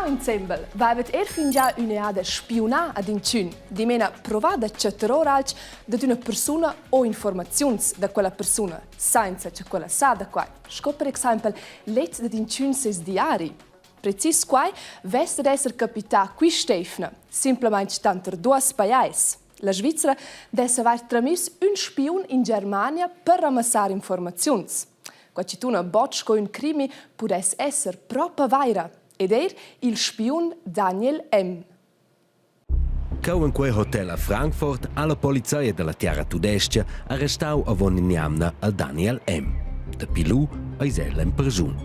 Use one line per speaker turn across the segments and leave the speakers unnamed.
insembel. Vaivat eir fingià ün'eada spiunà ad inchün, dimena provà da chattar our alch dad üna persuna o infuormaziuns da quella persuna, sainza cha quella sa da quai, sco per exaimpel let dad inchün seis diari. Precis quai vess dad esser capità quist'eivna, simplamaing tanter duos pajais. La Svizra dess avair tramiss ün spiun in Germania per ramassar infuormaziuns. Qua chi tuna bod sco ün crimi pudess esser propa vaira. Ed eir il spiun Daniel M.
Cheu en quei hotel a Frankfurt ha la polizia dalla tiara tudestga arrestau avon in'jamna al Daniel M. Dapi lu eis el en perschun.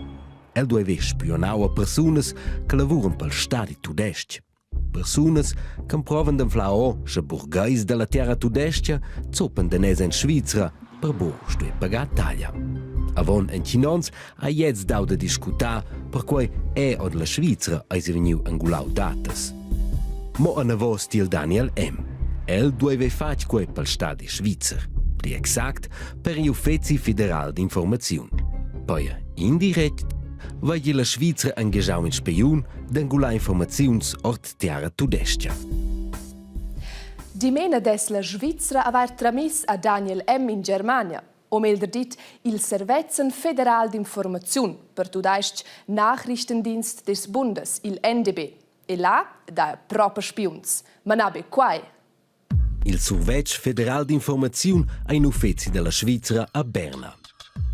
El dueva spionau a persunas che lavuran pel stadi tudestg. Persunas ch'emprovan d'anflar ora sche burgheis dalla tiara tudestga zuppan daners en Svizra per buc stuer pagar taglia. Avon entgins onns ha gliez dau da discutar, perquei è ord la Svizra eisi vegniu engulau datas. Mo anavos tiel Daniel M. El dueva fatg quei pel stadi svizzer, pli exact per igl uffeci federal d'informaziun. Poi indirect vegli la Svizra engaschau in spiun d'engular informaziuns ord tiara tudestga.
Dimena dess la Svizra avair tramiss a Daniel M. in Germania, o meglder dit il Servezzan federal d'informaziun, per tudestg Nachrichtendienst des Bundes, il NDB. E là dà propa spiuns. Ma na be quai.
Il Survetsch federal d'informaziun ei in uffeci dalla Svizra a Berna.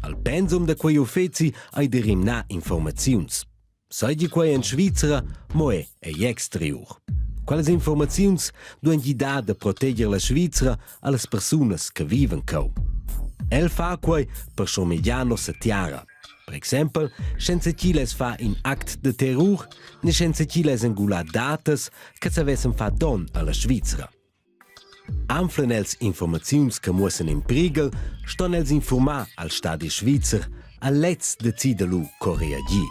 Al pensum da quei uffeci ei da rimnar informaziuns. Seigi quei en Svizra, mo è egl exteriur. Quellas informaziuns duein gidar da proteger la Svizra allas persunas che vivan cheu. El fa quei per schurmegiar nossa tiara. Per exempel, senza chi less far in act de terrur, ne senza chi less engular datas che savessen far donn alla Svizra. Anflan els informaziuns che muossan in prighel, ston els informar al stadi svizzer, a lez decida lu co reagir.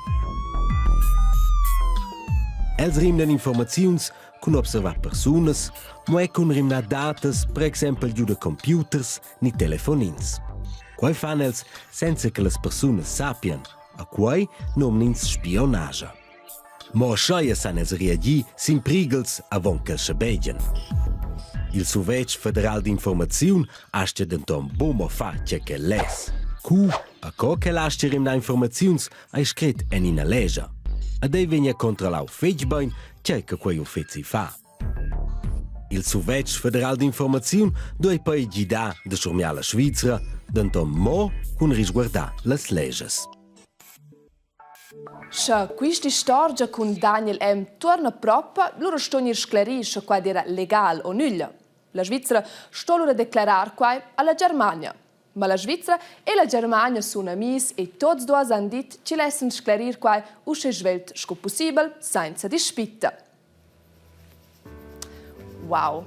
Els rimnan informaziuns cun observar persunas, mo er cun rimnar datas, per exempel giu da computers ni telefonins. Quai fan els senza che las persunas sappian. A quai nomn'ins spionagia. Mo aschia san els reagir sin prighels avon ch'els schabegian. Il Survetsch federal d'informaziun astga denton buc mo far tgei ch'el less. Cu a co ch'el astga rimnar informaziuns ei scret en ina lescha. Ed ei vegn controllau fetg bein tgei che quei uffeci fa. Il Survetsch federal d'informaziun duei poi gidar da schurmiar la Svizra, denton mo cun risguardar las leschas.
Sche quist'istorgia cun Daniel M. tuorna propa, lura sto gnir sclerì sche quai d'eira legal o nüglia. La Svizra sto lura declerar quai a la Germania. Ma la Svizra e la Germania sun amis e tuots duos han dit chi lessan sclerir quai uschè svelt sco pussibel sainza dispitta. Wow!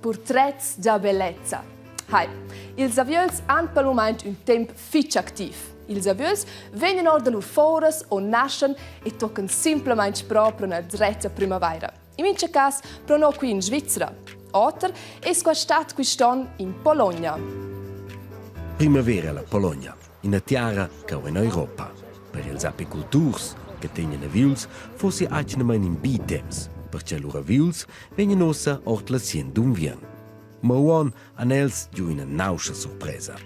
Purtrets da bellezza. Hai, ils aviöls han pel mumaint ün temp fich activ. Ils aviöls vegnan our da lur fouras o naschan e toccan simplamaing pro pro üna dretta prümavaira. In mincha cas pro no qui in Svizra. Oter es qua stat quist'on in Pologna.
Primavera la Pologna, ina tiara cheu en Europa. Per ils apiculturs che tegnan aviuls fossi atgnamain in bi temps, perche lur aviuls vegnan ussa ord la sien d'unviern. Ma uonn han els giu ina nauscha surpresa.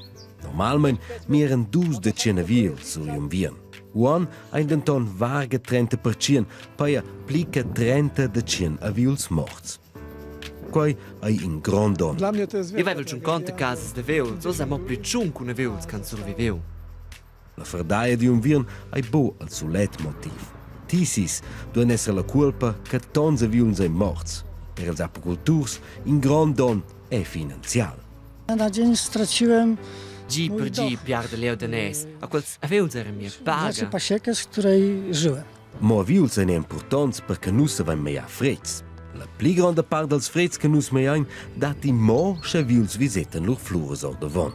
Normalmein miran dus de tschien aviuls sur unviern. Uonn ein denton varga 30%, paia pli che 30 de tschien aviuls morts. Quei ei in grond donn.
Io vevel tschunconta casas de veuls, oz mo pli tschun cun aviuls ch'han surviviu.
La ferdaglia d'unviern ei buc il sulet motiv. Tisis duein esser la cuolpa che tons aviuns ein morts. Per ils apiculturs in grond donn e finanzial.
Na dzień straciłem Gi per gi piarda leu daners, a quels aviuls era mia paga.
Pasiekę, z której żyłem.
Mo aviuls ein impurtonts per che nus havein meglier freds. La pli gronda part dals freds che nus megliain datti mo sche aviuls visetan lur fluras ordavon.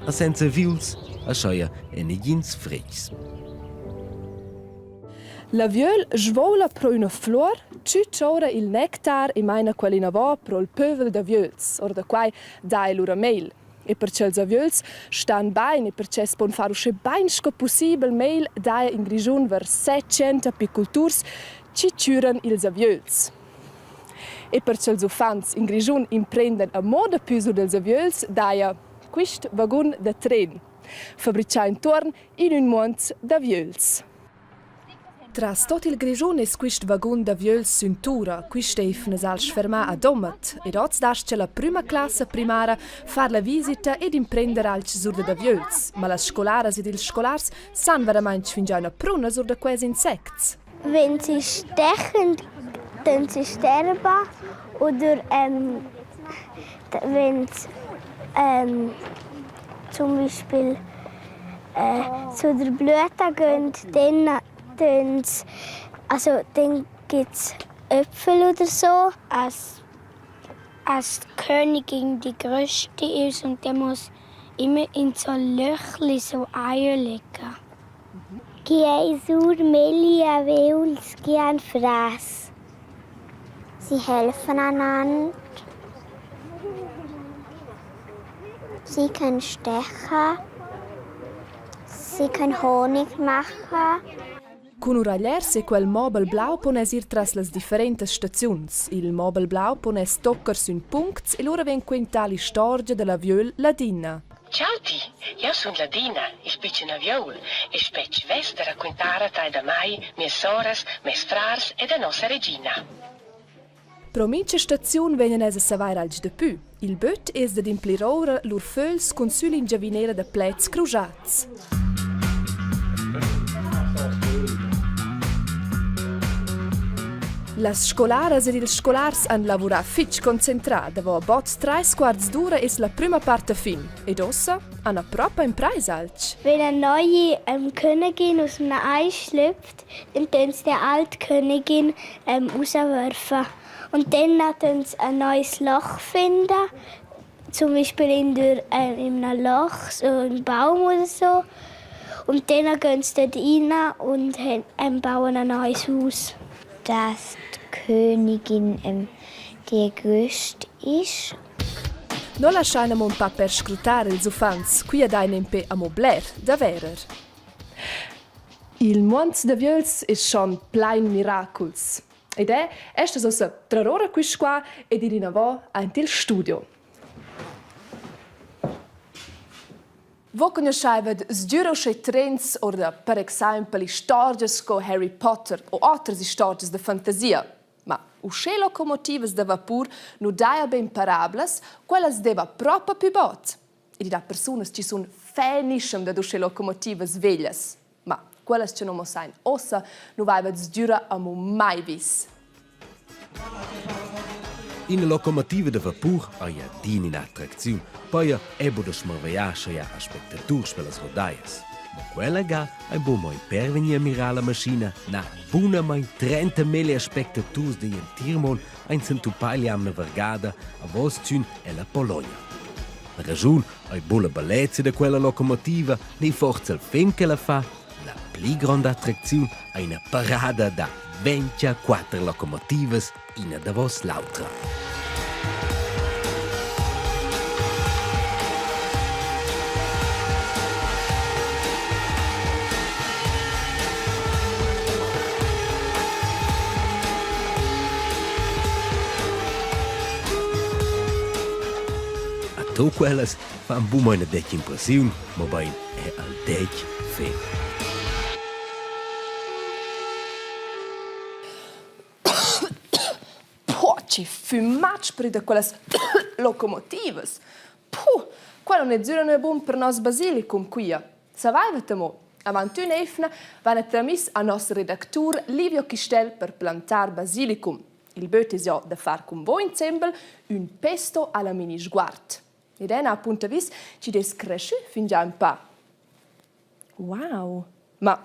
A senza aviuls ascheia ein negins fretgs.
L'aviöl svoula pro üna flur, tschütscha il nectar e maina quel inavò pro'l pövel d'aviöls. Or da quai dà el lura meil. E per ch'els aviöls stan bain e per ch'els pon far uschè bain sco pussibel meil daja in Grischun var 700 apiculturs chi chüran ils aviöls. E per cha'ls uffants in Grischun imprendan amo dapü sur dals aviöls daja quist vagun da tren fabrichà intuorn in ün muond d'aviöls. Tras tot il Grischun es quist vagun d'aviöls sün tura. Quist'eivna s'ha'l sfermà a Domat ed hoz das-cha la prüma classa primara far la visita ed imprender alch sur dad aviöls. Ma las scolaras ed ils scolars san veramaing fingià üna pruna sur da quels insects.
Wenn sie stechen, dann sie sterben oder wenn zum Beispiel zu der Blüte gehen, dann tun sie also dann gibt's Äpfel oder so.
Als als die Königin die grösste ist und der muss immer in so Löchli so Eier legen.
Chi ais our melli aviouls chi han fras. Sie helfen einander. Sie können stechen. Sie können Honig machen.
Cun uragliers e quel mobel blau pon els ir tras las differentas staziuns. Il mobel blau pon els toccar sün puncts e lura vegn quintà l'istorgia da l'aviöl ladina.
Ciao ti, jau sun Ladina, il pitschen aviol, e spetg vess da raquintar a tai da mai, mias soras, mes frars e da nossa regina.
Pro mincha staziun vegnan els a savair alch dapü. Il böt es dad implir oura lur fögls cun sü l'ingiavinera da pleds cruschats. Las scolaras ed ils scolars han lavurà fitg concentrà. Davo bod trais quarts d'ura es la prüma part a fin. Ed uossa han propa imprais alch.
Wenn eine neue Königin aus einem Ei schlüpft, dann tun sie die alte Königin rauswerfen. Und dann tun sie ein neues Loch finden, zum Beispiel in, der, in einem Loch, so im Baum oder so. Und dann gehen sie dort rein und bauen ein neues Haus.
Dass die Königin die grösste ist.
No laschain amo ün pa perscrutar ils uffants. Quia dain nempe amo bler da verer. Il muond d'aviöls es schon plain miraculs. Ed è estas ussa trarora quist qua ed ir inavò aint il studio. Vo cugnuschaivat sgür uschè trends or da per exaimpel istorgias sco Harry Potter o otras istorgias da fantasia. Ma uschè locomotivas da vapur nu daja be imparablas, quellas deva propa pü bod. Ed i dà persunas chi sun fenischem dad uschè locomotivas veglias. Ma quellas che non mossain ossa nu vaiva sgüra amo mai vis.
Ina locomotiva da vapur ei adina in'attracziun, pia ei buca da smarvegliar sche ha aspectaturs per las rodaias. Ma quella ga ei buca mo in per vegnir a mirar la maschina, na, bunamain 30 milli aspectaturs digl entir mund ein s'entupai l'jamna vargada a Vostün ella Pologna. La raschun ei buca la bellezia da quella locomotiva ni forsa il fem ch'ella fa. La pli gronda attracziun ei ina parada da 24 locomotivas ina davos l'autra. A to quellas fan bu mo ina detg impressiun, mobein è al detg fe.
Po, che fumatsch per da quellas locomotivas! Puh, quella non è zura ne bun per nos basilicum quia. Savaivat amo, avant ün'eivna vaina tramiss a nos redactur Livio Chistel per plantar basilicum. Il böt es jo da far cun vo insembel ün pesto alla Minisguard. Ed ena appunta vis chi'd es creschü fingià ün pa. Wow! Ma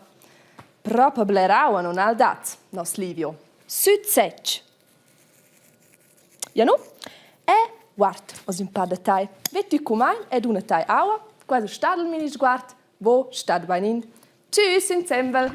propa bler aua non ha'l dat, nos Livio. Sü sech! Ja nu? E guard, hoz ün pa da tai. Ve tü cumain ed una tai aua, quasi stat il Minisguard, vo stat bain in. Tschüss insembel!